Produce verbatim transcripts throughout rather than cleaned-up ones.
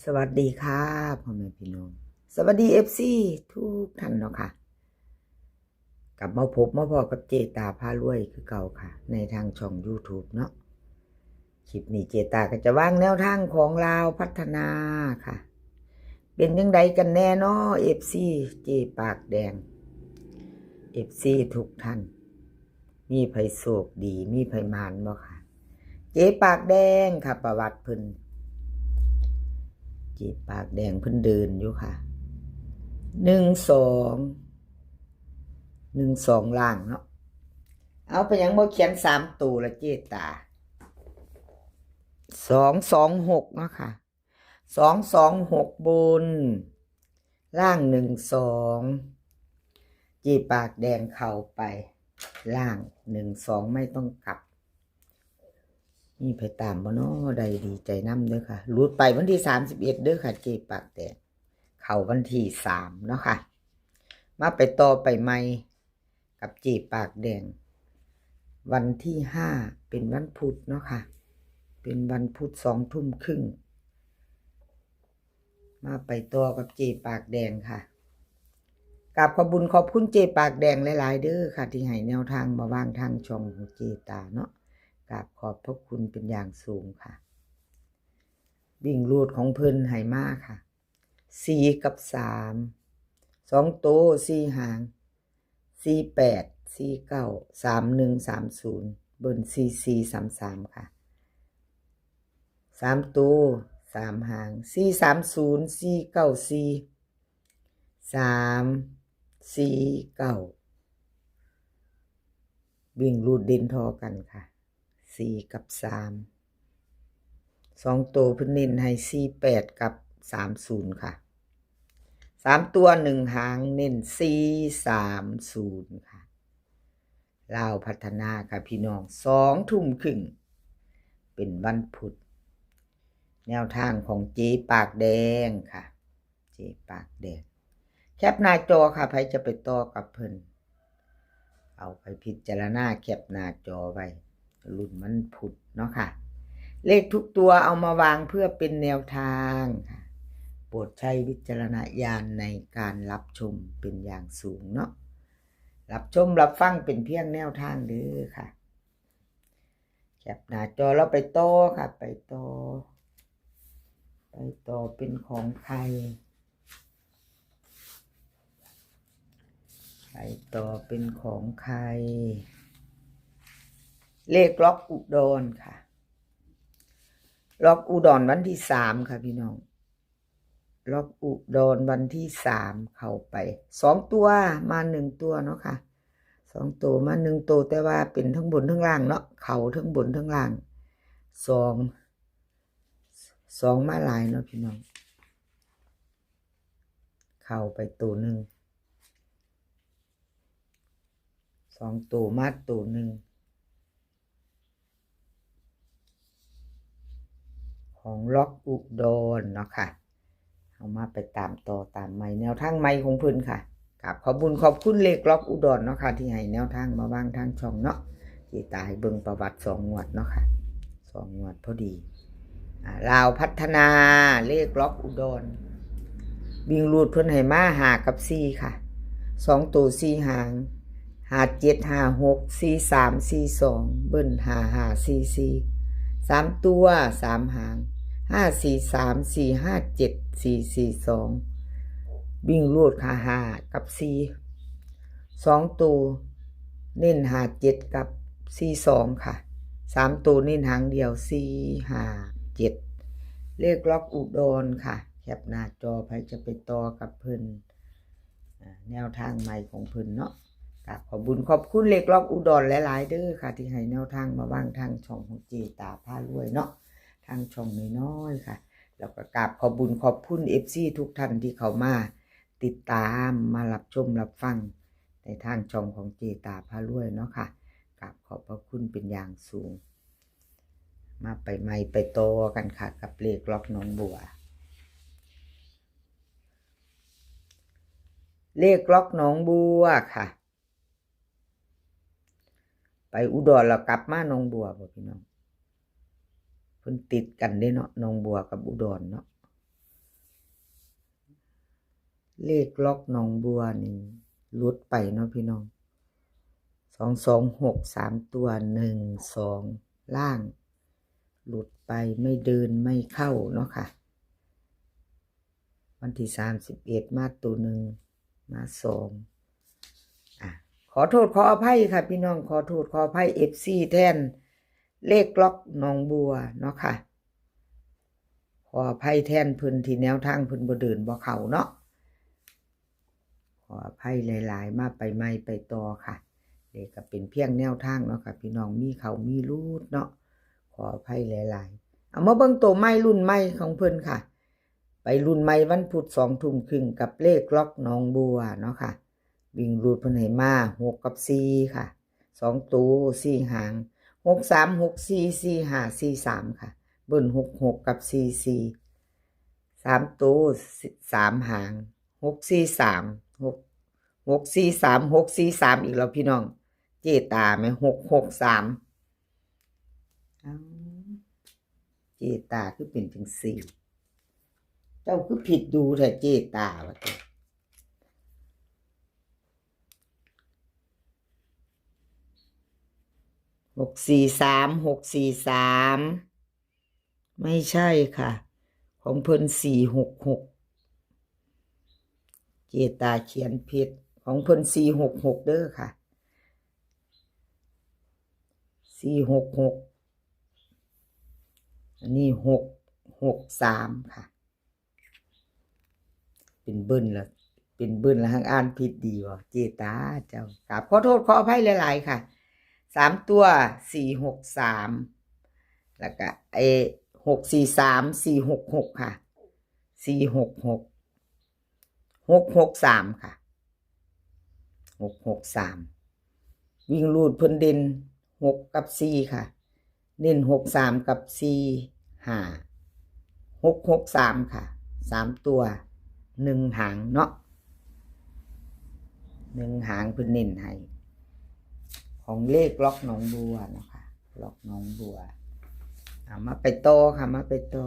สวัสดีค่ะพ่อแม่พี่น้อง สวัสดี เอฟซี ทุกท่านเนาะค่ะ กลับมาพบมาพ้อกับเจตาพารวยคือเก่าค่ะ ในทางช่อง YouTube เนาะ คลิปนี้เจตาก็จะวางแนวทางของลาวพัฒนาค่ะ เป็นจั่งใดกันแน่เนาะ เอฟซี เจปากแดง เอฟซี ทุกท่าน มีไผโชคดี มีไผหมานบ่ค่ะ เจปากแดงค่ะ ประวัติเพิ่น เจปากแดงเพิ่นเดินอยู่ค่ะ หนึ่งสอง หนึ่งสอง ล่างเนาะ เอาไปหยังบ่เขียนสามตัวละเจตา สองสองหก เนาะค่ะ สองสองหก บน ล่าง หนึ่งสอง เจปากแดงเข้าไป ล่าง หนึ่งสอง ไม่ต้องกลับ มีไผตามบ่เนาะ ได้ดีใจนำเด้อค่ะ หลุดไปวันที่ สามสิบเอ็ด เด้อค่ะ เจปากแดง เข้าวันที่ สาม เนาะค่ะ มาไปต่อไปใหม่กับเจปากแดง วันที่ ห้า เป็นวันพุธเนาะค่ะ เป็นวันพุธ สองทุ่มครึ่ง มาไปต่อกับเจปากแดงค่ะ กราบขอบบุญขอบคุณเจปากแดงหลายๆ เด้อค่ะ ที่ให้แนวทางมาวางทางช่องของเจตาเนาะ กราบขอบพระคุณเป็นอย่างสูงค่ะ วิ่งรูดของเพิ่นให้มาค่ะ สี่ กับ สาม สอง โต สี่ หาง สี่ แปด สี่ เก้า สาม หนึ่ง สาม ศูนย์ เบิ้ล สี่ สี่ สาม สาม ค่ะ สาม โต สาม หาง สี่ สาม ศูนย์ สี่ เก้า สี่ สาม สี่ เก้า วิ่งรูดเด่นทอกันค่ะ สี่ กับ สาม สอง โตเพิ่นเน้นให้ สี่ แปด กับ สาม ศูนย์ ค่ะ สาม ตัว หนึ่ง หาง เน้น สี่ สาม ศูนย์ ค่ะ ลาวพัฒนาค่ะพี่น้อง สอง ทุ่มครึ่ง เป็นวันพุธ แนวทางของเจปากแดงค่ะ เจปากแดง แคปหน้าจอค่ะ ไผจะไปต่อกับเพิ่น เอาไปพิจารณาแคปหน้าจอไว้ รุ่นวันพุธเนาะค่ะ เลขทุกตัวเอามาวางเพื่อเป็นแนวทางค่ะ โปรดใช้วิจารณญาณในการรับชมเป็นอย่างสูงเนาะ รับชมรับฟังเป็นเพียงแนวทางเด้อค่ะ แคปหน้าจอแล้วไปต่อค่ะ ไปต่อ ไปต่อเป็นของใคร ไปต่อเป็นของใคร เลขล็อกอุดรค่ะ ล็อกอุดรวันที่ สาม ค่ะพี่น้อง ล็อกอุดรวันที่ สาม เข้าไป สอง ตัวมา หนึ่ง ตัวเนาะค่ะ สอง ตัวมา หนึ่ง ตัว แต่ว่าเป็นทั้งบนทั้งล่างเนาะ เข้าทั้งบนทั้งล่าง สอง สอง มาหลายเนาะพี่น้อง เข้าไปตัวหนึ่ง สอง ตัวมาตัวหนึ่ง ของล็อกอุดรเนาะค่ะ เอามาไปตามต่อตามใหม่แนวทางใหม่ของเพิ่นค่ะ กราบขอบบุญขอบคุณเลขล็อกอุดรเนาะค่ะ ที่ให้แนวทางมาวางทางช่องเนาะ เจตาให้เบิ่งประวัติสองงวดเนาะค่ะ สองงวดพอดี อ่า ลาวพัฒนา เลขล็อกอุดร วิ่งรูดเพิ่นให้มา ห้า กับ สี่ ค่ะ สอง ตัว สี่ หาง ห้า เจ็ด ห้า หก สี่ สาม สี่ สอง เบิ้ล ห้า ห้า สี่ สี่ สาม ตัว สาม หาง ห้า สี่ สาม สี่ ห้า เจ็ด สี่ สี่ สอง วิ่งรูดค่ะ ห้า กับ สี่ สอง ตัว เน้น ห้า เจ็ด กับ สี่ สอง ค่ะ สาม ตัว เน้นหางเดียว สี่ ห้า เจ็ด เลขล็อกอุดรค่ะ แคปหน้าจอ ไผจะไปต่อกับเพิ่น อ่า แนวทางใหม่ของเพิ่นเนาะ กราบขอบบุญขอบคุณเลขล็อกอุดรหลายๆ เด้อค่ะ ที่ให้แนวทางมาวางทางช่องของเจตาพารวยเนาะ ทางช่องน้อยๆ ค่ะ แล้วก็กราบขอบบุญขอบคุณ เอฟซี ทุกท่านที่เข้ามาติดตาม มารับชมรับฟังในทางช่องของเจตาพารวยเนาะค่ะ กราบขอบพระคุณเป็นอย่างสูง มาไปใหม่ไปต่อกันค่ะ กับเลขล็อกหนองบัว เลขล็อกหนองบัวค่ะ ไปอุดรแล้วกลับมาหนองบัวบ่พี่น้อง เพิ่นติดกันเด้เนาะ หนองบัวกับอุดรเนาะ เลขล็อกหนองบัวนี่หลุดไปเนาะพี่น้อง สองสองหก สามตัว หนึ่งสอง ล่าง หลุดไปไม่เดินไม่เข้าเนาะค่ะ วันที่สามสิบเอ็ดมาตัวหนึ่ง มาสอง อ่ะ ขอโทษขออภัยค่ะพี่น้อง ขอโทษขออภัย เอฟซี แทนเลขล็อกหนองบัวเนาะค่ะ ขออภัยแทนเพิ่นที่แนวทางเพิ่นบ่เดินบ่เข้าเนาะ ขออภัยหลายๆ มาไปใหม่ไปต่อค่ะ เลขก็เป็นเพียงแนวทางเนาะค่ะ พี่น้องมีเข้ามีหลุดเนาะ ขออภัยหลายๆ เอามาเบิ่งตัวใหม่รุ่นใหม่ของเพิ่นค่ะ ไปรุ่นใหม่วันพุธสองทุ่มครึ่งกับเลขล็อกหนองบัวเนาะค่ะ วิ่งรูดเพิ่นให้มาหกกับสี่ค่ะ สองตัวสี่หาง หกสาม หกสี่ สี่ห้า สี่สาม ค่ะ เบิ้ลหกหกกับสี่สี่ สามตัวสามหาง หกสี่สาม หก หกสี่สาม หกสี่สาม อีกแล้วพี่น้อง เจตาไหม หกหกสาม เอ้า เจตาคือเป็นจังซี่ เจ้าคือผิดดูแท้เจตาว่าติ หกสี่สาม หกสี่สาม ไม่ใช่ค่ะ ของเพิ่น สี่หกหก เจตาเขียนผิด ของเพิ่น สี่หกหก เด้อค่ะ สี่หกหก อันนี้ หกหกสาม ค่ะ เป็นเบิ้ลละ เป็นเบิ้ลละ หังอ่านผิดดีบ่ เจตาเจ้า กราบขอโทษขออภัยหลายๆ ค่ะ สามตัว สี่หกสาม แล้วก็ ไอ้ หกสี่สาม สี่หกหก ค่ะ สี่หกหก หกหกสาม ค่ะ หกหกสาม วิ่งรูดเพิ่นเด่น หกกับสี่ ค่ะ เน้น หกสาม กับ สี่ห้า หกหกสาม ค่ะ สามตัว หนึ่งหางเนาะ หนึ่งหางเพิ่นเน้นให้ ของเลขล็อกหนองบัวเนาะค่ะ ล็อกหนองบัว เอามาไปต่อค่ะ มาไปต่อ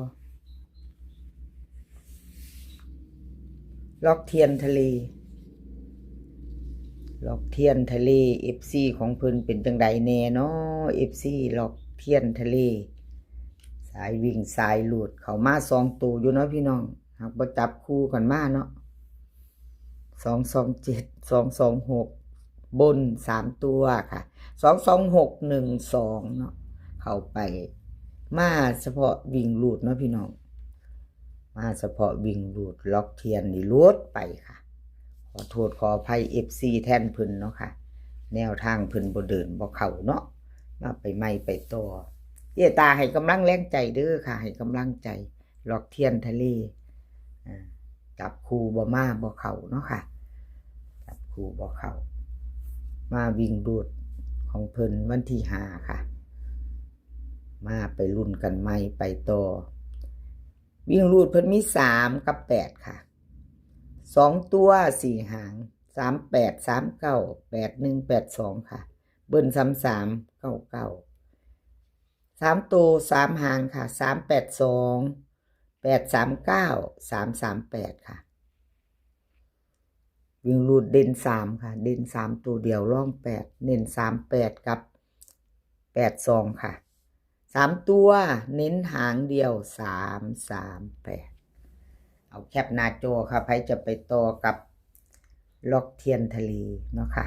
ล็อกเทียนทะเล ล็อกเทียนทะเล เอฟซี ของเพิ่นเป็นจังใดแน่เนาะ เอฟซี ล็อกเทียนทะเล สายวิ่งสายหลุดเข้ามาสองตัวอยู่เนาะพี่น้อง หากบ่จับคู่กันมาเนาะ สองสองเจ็ด สองสองหก บนสามตัวค่ะ สองสองหก หนึ่งสอง เนาะ เข้าไป มาเฉพาะวิ่งหลุดเนาะพี่น้อง มาเฉพาะวิ่งหลุด ล็อกเทียนนี่หลุดไปค่ะ ขอโทษขออภัย เอฟซี แทนเพิ่นเนาะค่ะ แนวทางเพิ่นบ่เดินบ่เข้าเนาะ มาไปใหม่ไปต่อ เจตาให้กำลังแรงใจเด้อค่ะ ให้กำลังใจ ล็อกเทียนทะเล อ่า จับคู่บ่มาบ่เข้าเนาะค่ะ จับคู่บ่เข้า มาวิ่งหลุดของเพิ่นวันที่ห้าค่ะ มาไปลุ้นกันใหม่ไปต่อ วิ่งหลุดเพิ่นมีสามกับแปดค่ะ สองตัวสี่หาง สามแปด สามเก้า แปดหนึ่ง แปดสอง ค่ะ เบิ้ลสามสาม เก้าเก้า สามตัวสามหางค่ะ สามแปดสอง แปดสามเก้า สามสามแปด ค่ะ วิ่งหลุดเด่นสามค่ะ เด่นสามตัวเดียว รองแปด เน้นสามแปด กับ แปดสอง ค่ะ สามตัว เน้นหางเดียว สามสามแปด เอาแคปหน้าจอค่ะ ไผจะไปต่อกับ ล็อกเทียนทะเลเนาะค่ะ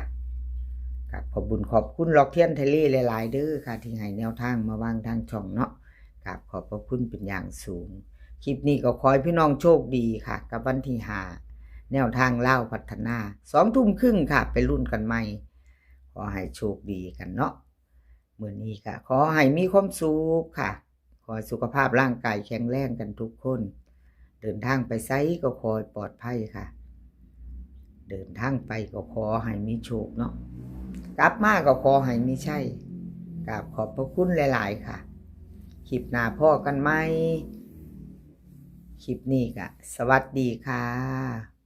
กราบขอบบุญขอบคุณล็อกเทียนทะเลหลายๆ เด้อค่ะ ที่ให้แนวทางมาวางทางช่องเนาะ กราบขอบพระคุณเป็นอย่างสูง คลิปนี้ก็ขอให้พี่น้องโชคดีค่ะ กับวันที่ห้า แนวทางลาวพัฒนา สองทุ่มครึ่งค่ะ ไปลุ้นกันใหม่ ขอให้โชคดีกันเนาะ มื้อนี้ก็ขอให้มีความสุขค่ะ ขอให้สุขภาพร่างกายแข็งแรงกันทุกคน เดินทางไปไสก็ขอให้ปลอดภัยค่ะ เดินทางไปก็ขอให้มีโชคเนาะ กลับมาก็ขอให้มีชัย กราบขอบพระคุณหลายๆ ค่ะ คลิปหน้าพ้อกันใหม่ คลิปนี้ก็สวัสดีค่ะ